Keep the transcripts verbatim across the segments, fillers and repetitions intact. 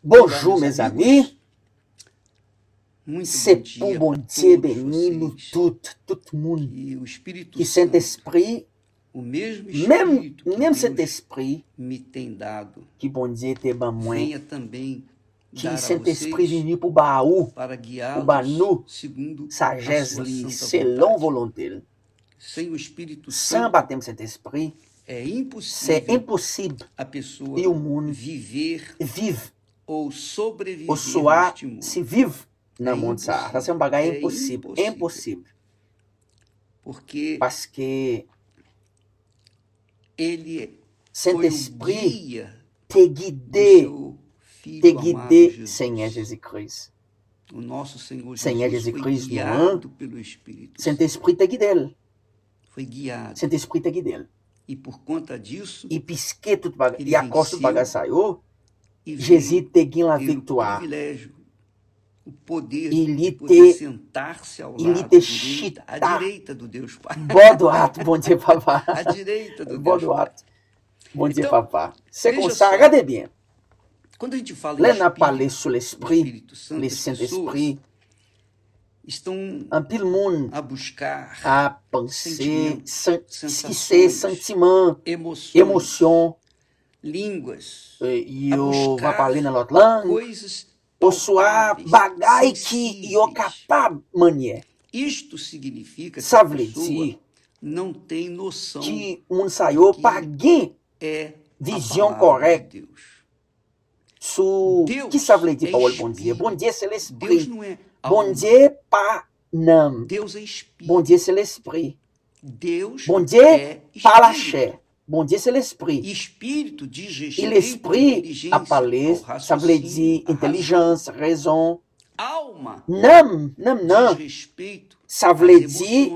Bonjou, mezanmi. Se pou Bondye beni nou tout, tout moun ki Sentespri, menm, menm Sentespri ki Bondye te ban mwen, ki Sentespri vini pou ba ou, pou ba nou sajès li selon volonte l. San batèm Sentespri, se enposib yon moun viv oswa siviv nan mond sa a. Sa se yon bagay enposib, enposib. Paske Sentespri te gide, te gide Senyè Jezi Kris. Senyè Jezi Kris nou an, Sentespri te gide l. Sentespri te gide l. E piske tout bagay, e akòz tout bagay sa yo, Jezi te gen laviktwa. E li te, e li te chita bò dwat Bondye Papa. Bò dwat Bondye Papa. Se konsa, gade byen. Lè n ap pale sou Lespri, le Sentespri, anpil moun ap panse, san- ki se santiman, emosyon, e, yo va pale nan lòt lang, oswa bagay ki yo kapab manyè. Sa vle di ki moun sa yo pa gen vizyon kòrèk sou ki sa vle di pawòl Bondye. Bondye se Lespri. Bondye pa nanm. Bondye se Lespri. Bondye pa lachè. Bondye se Lespri. E Lespri ap pale, sa vle di entèlijans, rezon. Nanm, nanm nan, sa vle di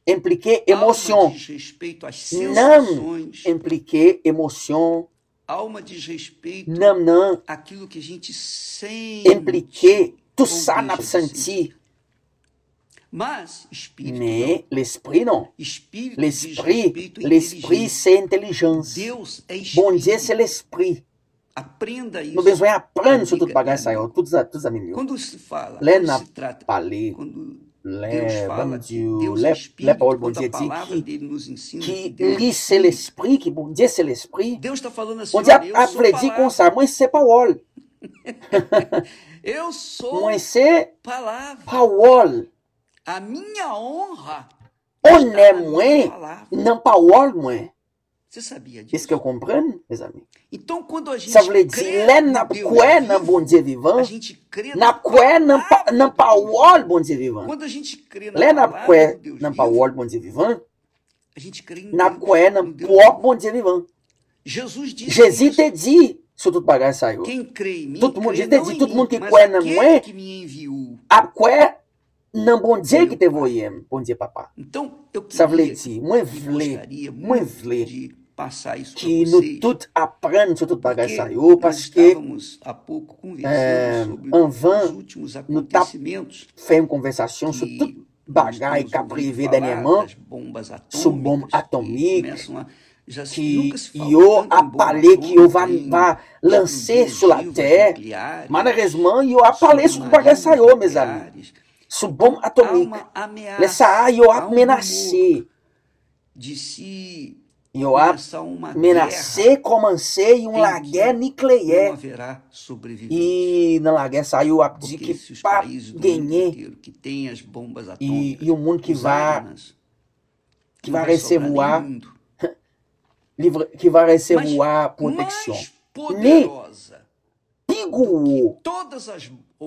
enplike emosyon. Nanm enplike emosyon. Nanm nan enplike tout sa n ap santi. Men, Lespri non. Lespri, Lespri se entèlijans. Bondye se Lespri. Nou bezwen aprann sou tout bagay sa yo, tout, tout zanmi m yo. Lè n ap pale, lè, ban m di w, lè, lè pawòl Bondye di ki, ki li se Lespri, ki Bondye se Lespri, Bondye ap, ap vle di konsa, mwen se pawòl. Mwen se pawòl. Onè mwen nan pawòl mwen. Èske w konprann, mezanmi? Sa vle di, lè n ap kwè nan Bondye vivan, n ap kwè nan pa-, nan pawòl Bondye vivan. Lè n ap kwè nan pawòl Bondye vivan, n ap kwè nan pwòp Bondye vivan. Jezi te di sou tout bagay sa yo. Tout moun, Jezi te di, tout moun ki kwè nan mwen ap kwè nan Bondye ki te voye m, Bondye Papa. Sa vle di, mwen vle, mwen vle ki nou tout aprann sou tout bagay sa yo, paske, eh, anvan, nou t ap fè yon konvèsasyon sou tout bagay k ap rive dènyèman, sou bonm atòmik, ki yo ap pale, ki yo va, va lanse sou latè. Malerezman, yo ap pale sou bagay sa yo, mezanmi. Sou bonm atòmik. Lè sa a, yo ap menase. Yo ap menase kòmanse yon lagè nikleyè. E nan lagè sa, yo ap di ki p ap genyen, e, yon moun ki va, ki va resevwa, li va, ki va resevwa pwoteksyon. Men, pi gwo,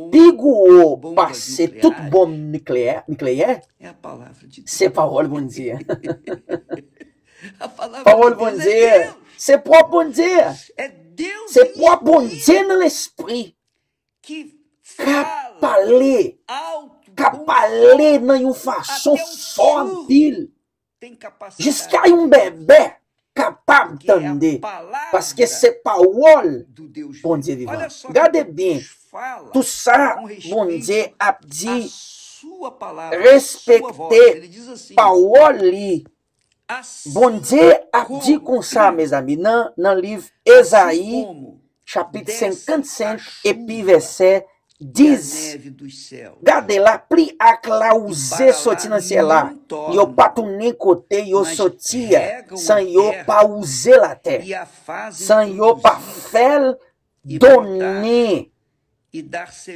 pi gwo pase tout bonm nikleyè, nikleyè, se pawòl Bondye. Pawòl Bondye, se pwòp Bondye. Se pwòp Bondye nan lespri k ap pale, k ap pale nan yon fason fò anpil. Jiska yon bèbè kapab tande, paske se pawòl Bondye vivan. Gade byen, tout sa Bondye ap di, respekte pawòl li. Bondye ap di konsa, mezanmi, nan, nan liv Ezayi, chapit senkannsenk, epi vèsè dis. Gade, lapli ak lawouze soti nan syèl la. Yo pa tounen kote yo soti a, san yo pa wouze latè, san yo pa fè l donnen,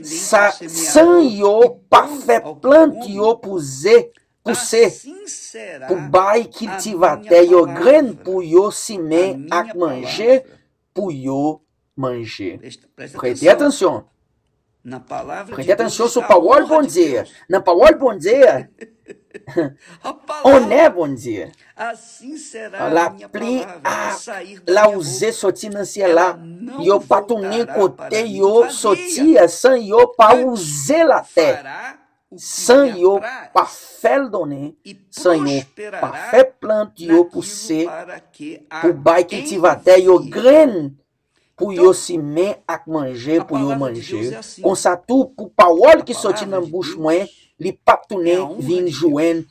sa, san yo pa fè plant yo pouze, pouse, pou bay kiltivatè yo grenn pou yo simen ak manje pou yo manje. Prete atansyon. Prete atansyon sou pawòl Bondye. Nan pawòl Bondye, onè Bondye. Lapli ak lawouze soti nan syèl la. Yo pa tounen kote yo soti a san yo pa wouze latè, san yo pa fè l donnen, san yo pa fè plant yo pouse pou bay kiltivatè yo grenn pou yo simen ak manje pou yo manje. Konsa tou, pou pawòl ki soti nan bouch mwen, li p ap tounen vin jwenn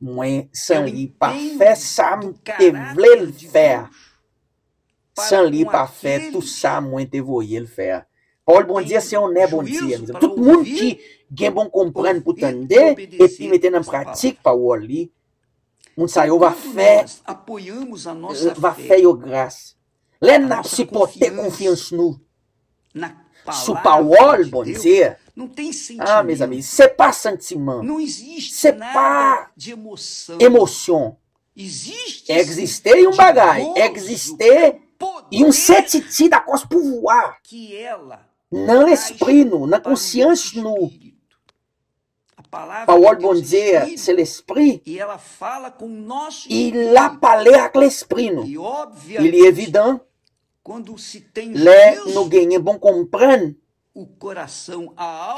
mwen san li pa fè sa m te vle l fè a, san li pa fè tout sa mwen te voye l fè a. Pawòl Bondye se onè Bondye. Tout moun ki gen bon konprann pou tande epi mete nan pratik pawòl li, moun sa yo va fè, va fè yo gras. Lè n ap sipòte konfyans nou sou pawòl Bondye, ah, mezanmi, se pa santiman, se pa emosyon. Egziste yon bagay, egziste yon sètitid akòz pouvwa nan lespri nou, nan konsyans nou. Pawòl Bondye se lespri. Il a pale ak lespri nou. E li evidan, lè nou genyen bon konprann,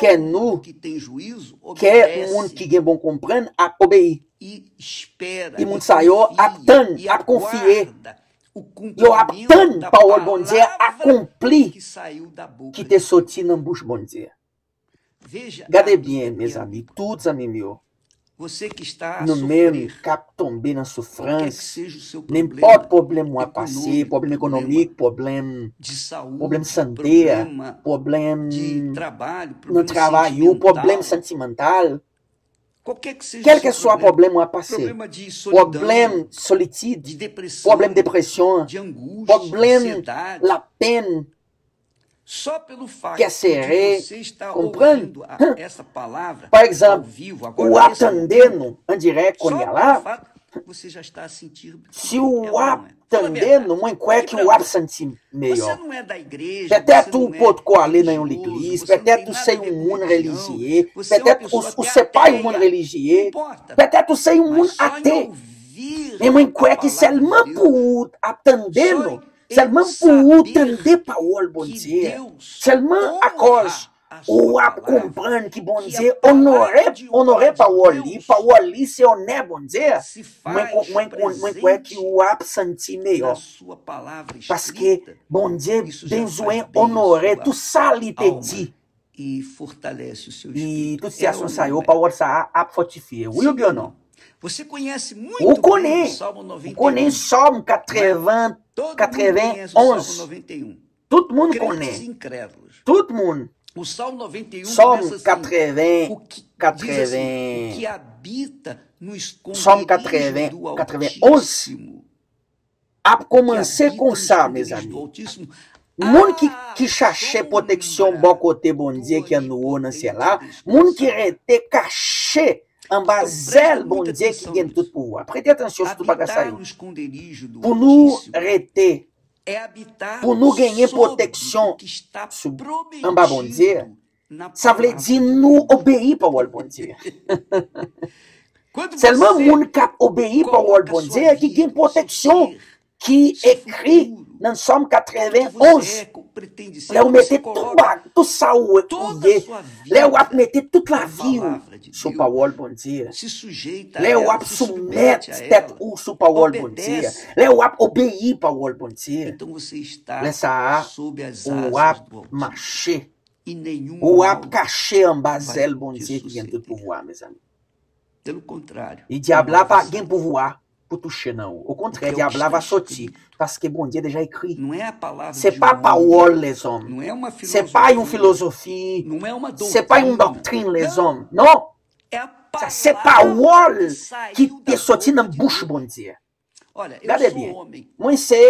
kè nou, kè moun ki gen bon konprann ap obeyi. E moun sa yo ap tann, ap konfye. Yo ap tann pawòl Bondye akonpli ki te soti nan bouch Bondye. Gade byen, mezanmi, tout zanmi m yo. Nou menm k ap tonbe nan soufrans, nenpòt pwoblèm w ap pase, pwoblèm ekonomik, pwoblèm, pwoblèm sante, pwoblèm nan travay ou, pwoblèm santimantal, kèlkeswa pwoblèm w ap pase, pwoblèm solitid, pwoblèm depresyon, pwoblèm lapenn, kè sere, konprann? Pa egzanp, ou ap tande nou an dirèk kounye a la. Si w ap tande nou, mwen kwè ke w ap santi meyò. Petèt ou potko ale nan yon legliz, petèt ou se yon moun relijye, petèt ou, ou se pa yon moun relijye, petèt ou se yon moun ate. Men mwen kwè ke sèlman pou ou ap tande nou, sèlman pou ou tande pawòl Bondye, sèlman akòz ou ap konprann ke Bondye onore, onore pawòl li, pawòl li se onè Bondye. Mwen, mwen, mwen kwè ke w ap santi meyò. Paske Bondye bezwen onore tout sa li te di. E tout sitiyasyon sa yo, pawòl sa a ap fòtifye. Wi oubyen non? Ou konnen, ou konnen Sòm katreven, katrevenonz. Tout moun konnen. Tout moun. Sòm katreven, katreven, Sòm katreven, katrevenonz ap kòmanse konsa, mezanmi. Moun ki, ki chache pwoteksyon bò kote Bondye ki anwo nan syèl la, moun ki rete kache anba zèl Bondye ki gen tout pouvwa. Prete atansyon sou tout bagay sa yo. Pou nou rete, pou nou genyen pwoteksyon sou, anba Bondye, sa vle di nou obeyi pawòl Bondye. Sèlman moun k ap obeyi pawòl Bondye ki gen pwoteksyon ki ekri nan Sòm katrevenonz. Lè w mete tout ba-, tout sa w, ou ye, lè w ap mete tout lavi w sou pawòl Bondye, lè w ap soumèt tèt ou sou pawòl Bondye, lè w ap obeyi pawòl Bondye, lè sa a, w ap mache, w ap kache anba zèl Bondye ki gen tout pouvwa, mezanmi. E dyab la pa gen pouvwa. pou touche nan ou. Okontrè, dyab la va soti, paske Bondye deja ekri. Se pa pawòl lèzòm. Se pa yon filozofi. Se pa yon doktrin lèzòm. Non. Sa se pawòl ki te soti nan bouch Bondye. Gade byen. Mwen se,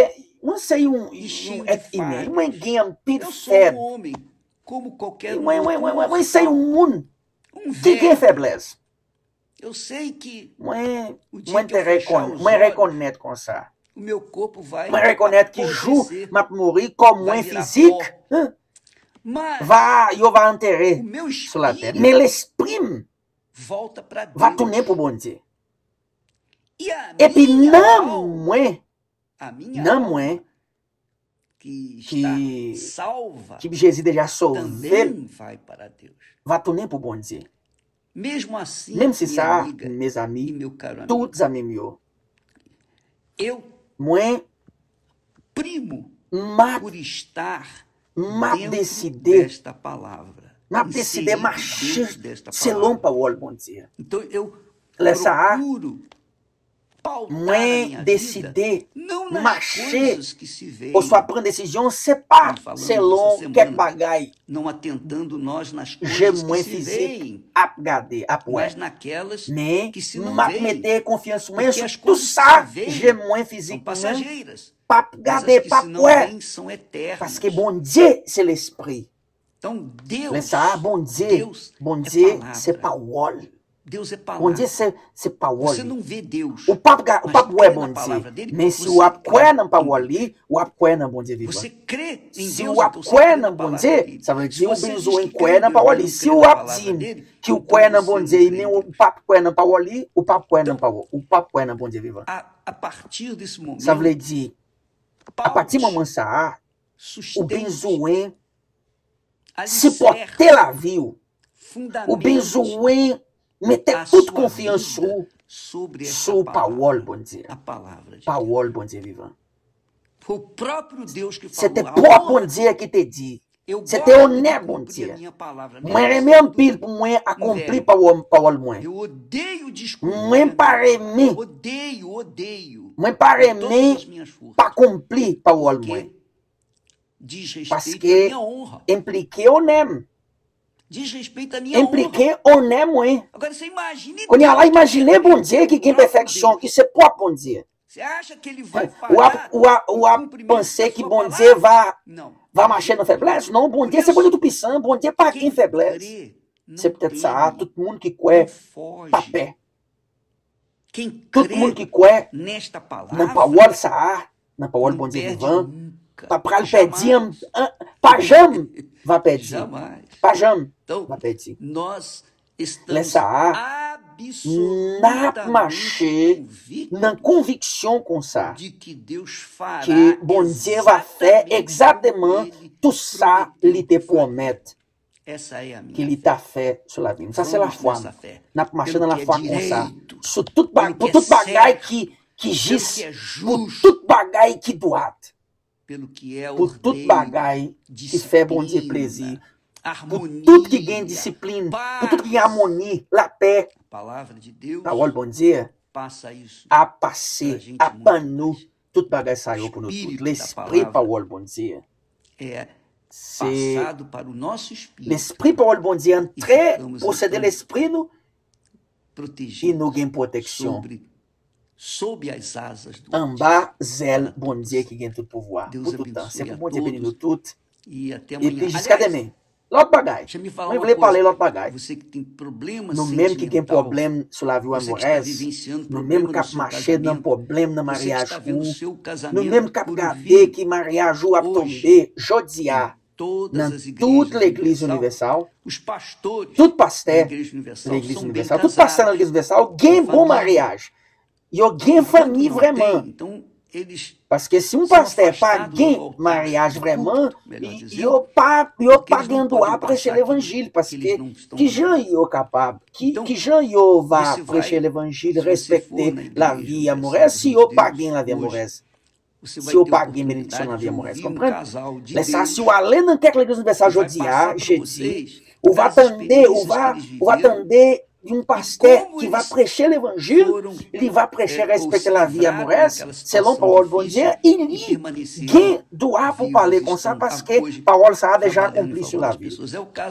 mwen se yon, yon èt imen. Mwen gen anpil fèb. Mwen, mwen, mwen, mwen, mwen se yon moun ki gen feblès. Mwen, mwen te rekonn, mwen rekonèt konsa. Mwen rekonèt ki jou m ap mouri, kò mwen fizik, va, yo va antere sou latè. Men lespri m va tounen pou Bondye. Epi nanm mwen, nanm mwen ki, ki Jezi deja sove l, va tounen pou Bondye. Menm si sa, mezanmi, tout zanmi m yo, mwen, m ap, m ap deside, m ap deside mache selon pawòl Bondye. Lè sa a, mwen deside mache oswa pran desizyon, se pa selon kèk bagay je mwen fizik ap gade, ap wè. Men m ap mete konfyans mwen sou tout sa je mwen fizik mwen p ap gade, p ap wè. Paske Bondye se lespri. Lè sa a, Bondye, Bondye se pawòl. Bondye se, se pawòl li. Ou p ap ga-, ou p ap wè Bondye. Men si w ap kwè nan pawòl li, w ap kwè nan Bondye vivan. Si w ap kwè nan Bondye, sa vle di ou bezwen kwè nan pawòl li. Si w ap di m ki w kwè nan Bondye, men ou p ap kwè nan pawòl li, ou p ap kwè nan pawòl, ou p ap kwè nan Bondye vivan. Sa vle di, apati moman sa a, ou bezwen sipòte lavi w. Ou bezwen mete tout konfyans ou sou pawòl Bondye. Pawòl Bondye vivan. Se te pwòp Bondye ki te di, se te onè Bondye. Mwen renmen anpil pou mwen akonpli pawòl, pawòl mwen. Mwen pa renmen, mwen pa renmen pa konpli pawòl mwen. Paske enplike onè m. Enplike onè mwen. Kounye a la, imajine Bondye ki gen pèfeksyon, ki se pwòp Bondye. W ap, w ap, w ap panse ki Bondye va, va mache nan feblès? Non, Bondye se Bondye toupisan, Bondye pa gen feblès. Se poutèt sa a, tout moun ki kwè pa pè. Tout moun ki kwè nan pawòl sa a, nan pawòl Bondye vivan, pa pral pèdi an, an, pa janm va pèdi. Pa janm va pèdi. Lè sa a, n ap mache nan konviksyon konsa, ke Bondye va fè egzakteman tou sa li te pwomèt ke li ta fè sou lavi m. Sa se lafwa m. N ap mache nan lafwa konsa. Sou tout ba-, pou tout bagay ki, ki jis, pou tout bagay ki dwat, pou tout bagay ki fè Bondye plezi, pou tout ki gen disiplin, pou tout ki gen amoni, lapè. Pawòl Bondye ap pase, ap ban nou tout bagay sa yo pou nou tout. Lespri pawòl Bondye. Se lespri pawòl Bondye antre posede lespri nou, e nou gen pwoteksyon anba zèl Bondye ki gen tout pouvwa pou tout tan. Se pou Bondye beni nou tout. Epi jiska demen. Lòt bagay. Mwen vle pale lòt bagay. Nou menm ki gen pwoblèm sou lavi w amorèz, nou menm k ap mache nan pwoblèm nan maryaj ou, nou menm k ap gade ki maryaj ou ap tonbe, jodi a, nan tout legliz inivèsal, tout pastè legliz inivèsal, tout pastè nan legliz inivèsal gen bon maryaj. Yo gen fanmi vrèman. Paske si yon pastè pa gen maryaj vrèman, yo pa, yo pa gen dwa preche levanjil. Paske kijan yo kapab, ki, kijan yo va preche levanjil, respekte lavi amorèz si yo pa gen lavi amorèz? Si yo pa gen benediksyon nan lavi amorèz, konprann? Lè sa, si w ale nan kèk legliz inivèsal jodi a, jedi, ou va tande, ou va, ou va tande yon pastè ki va preche levanjil, li va preche respekte lavi amorès, selon pawòl Bondye, e li gen dwa pou pale konsa, paske pawòl sa a deja akonpli sou lavi l.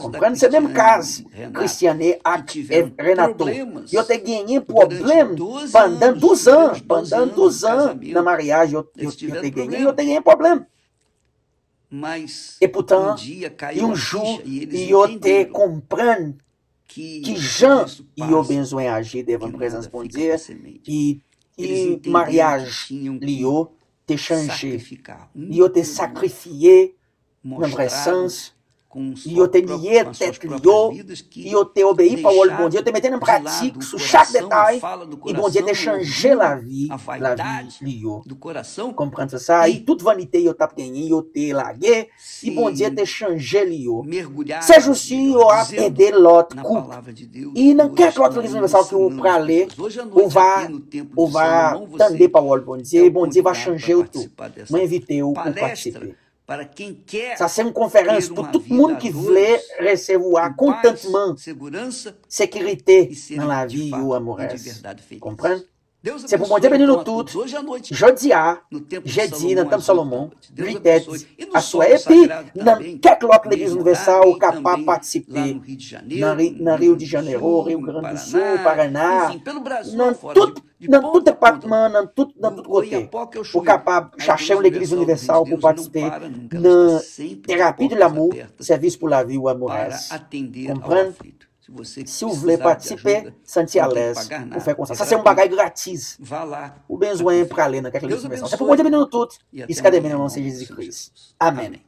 Konprann? Se menm kaz Christiane ak Renato. Yo te genyen pwoblèm pandan douz an, pandan douz an nan maryaj yo, yo, yo te genyen, yo te genyen pwoblèm. E poutan, yon jou, yo te konprann ki jan yo bezwen aji devan prezans Bondye, e, e maryaj li yo te chanje. Yo te sakrifye nan vrè sans, yo te liye tèt li yo, yo te obeyi pawòl Bondye, yo te mete nan pratik sou chak detay, e Bondye te chanje lavi, lavi li yo. Konprann sa, sa, e tout vanite yo t ap genyen, yo te lage, e Bondye te chanje li yo. Se jousi yo ap ede lòt koup. E nan kèk lòt legliz inivèsal ke ou prale, ou va, ou va tande pawòl Bondye, e Bondye va chanje w tou. Mwen envite w pou patisipe. Sa se yon konferans pou tout moun ki vle resevwa kontantman, sekirite nan lavi yo amorès. Konprann? Se pou Bondye beni nou tout. Jodi a, jedi, nan Tanp Salomon, uit è aswè. Epi, nan kèk lòt legliz inivèsal, ou kapab patisipe nan Ri-, nan Rio de Janeiro, Rio Grande do Sul, Paraná, nan tout, nan tout depatman, nan tout, nan tout kote. Ou kapab chache yon legliz inivèsal pou patisipe nan terapi de l'amour, sèvis pou lavi ou amorès. Konprann? Si w vle patisipe, santi alèz pou fè konsa. Sa se yon bagay gratis. Ou bezwen prale nan kèk legliz inivèsal. Se pou Bondye beni nou tout. Jiska demen, nan non Seyè Jezi Kris. Amèn.